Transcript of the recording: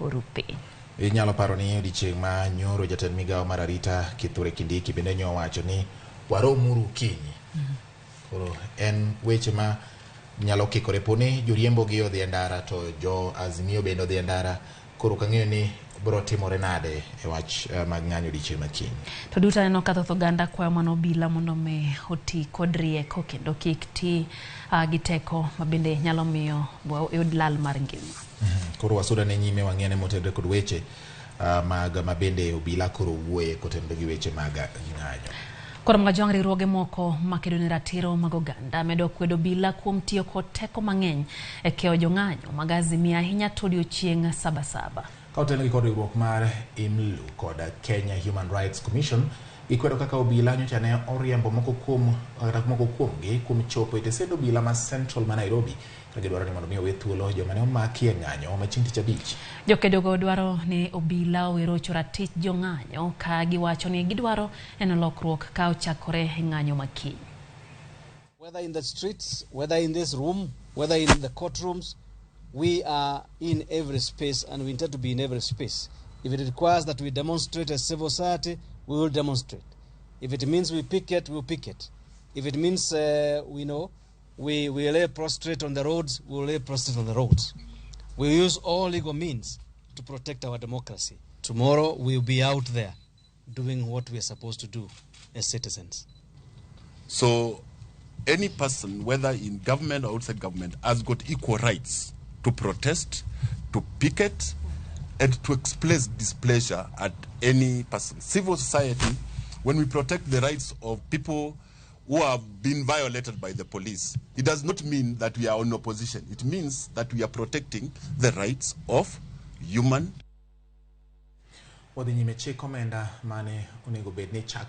oru piny. Inyalo paro ni odiechieng' ma nyoro jatend migawo mar arita Kithure Kindiki bende nyo owacho ni waromuru kinyi. Koro en weche ma nyalo kikore po ni joriembo gi odhi e ndara to jo Azimio bende odhi e ndara. Koro ok ang'eyo ni biro timore nade e wach mag ng'anyo odiechieng' ma kiny. To duto aneno ka thoth oganda kwayo mana obila mondo mi oti kod rieko kendo kik ti gi teko ma bende nyalo miyo yud lal mar ngima. Koro wasuda ne nyime wang'ene motenre kod weche mag ma bende obila koro wuoye kotenre gi weche mag ng'anyo. Koro mga riwruoge moko makedo ne ratiro mag oganda medo kwedo obila kuom tiyo kod teko mang'eny e keyo jong'anyo mag Azimio ahinya to odiochieng' Sabasaba. Ka otelnegi kod riwruok mar IMLU kod Kenya Human Rights Commission, gikwedo kaka obila nyocha ne oriembo moko kuom kata moko kuomgi kuom chopo e tesend obila ma Central ma Nairobi ka gidwaro ni mondo mi owe thuolo joma ne omaki e ng'anyo ma chieng' tich abich. Jokedogo dwaro ni obila owe rocho ratich jong'anyo ka giwacho ni gidwaro neno lokruok ka ochakore e ng'anyo ma kiny. Whether in the streets, whether in this room, whether in the courtrooms, we are in every space and we intend to be in every space. If it requires that we demonstrate as civil society, we will demonstrate. If it means we picket, we'll picket. If it means we know we lay prostrate on the roads, we will lay prostrate on the roads. We use all legal means to protect our democracy. Tomorrow we'll be out there doing what we are supposed to do as citizens. So any person, whether in government or outside government, has got equal rights to protest, to picket, and to express displeasure at any person. Civil society, when we protect the rights of people who have been violated by the police, it does not mean that we are on opposition. It means that we are protecting the rights of human Wadhi nyime chik omenda mane onego bed ni chak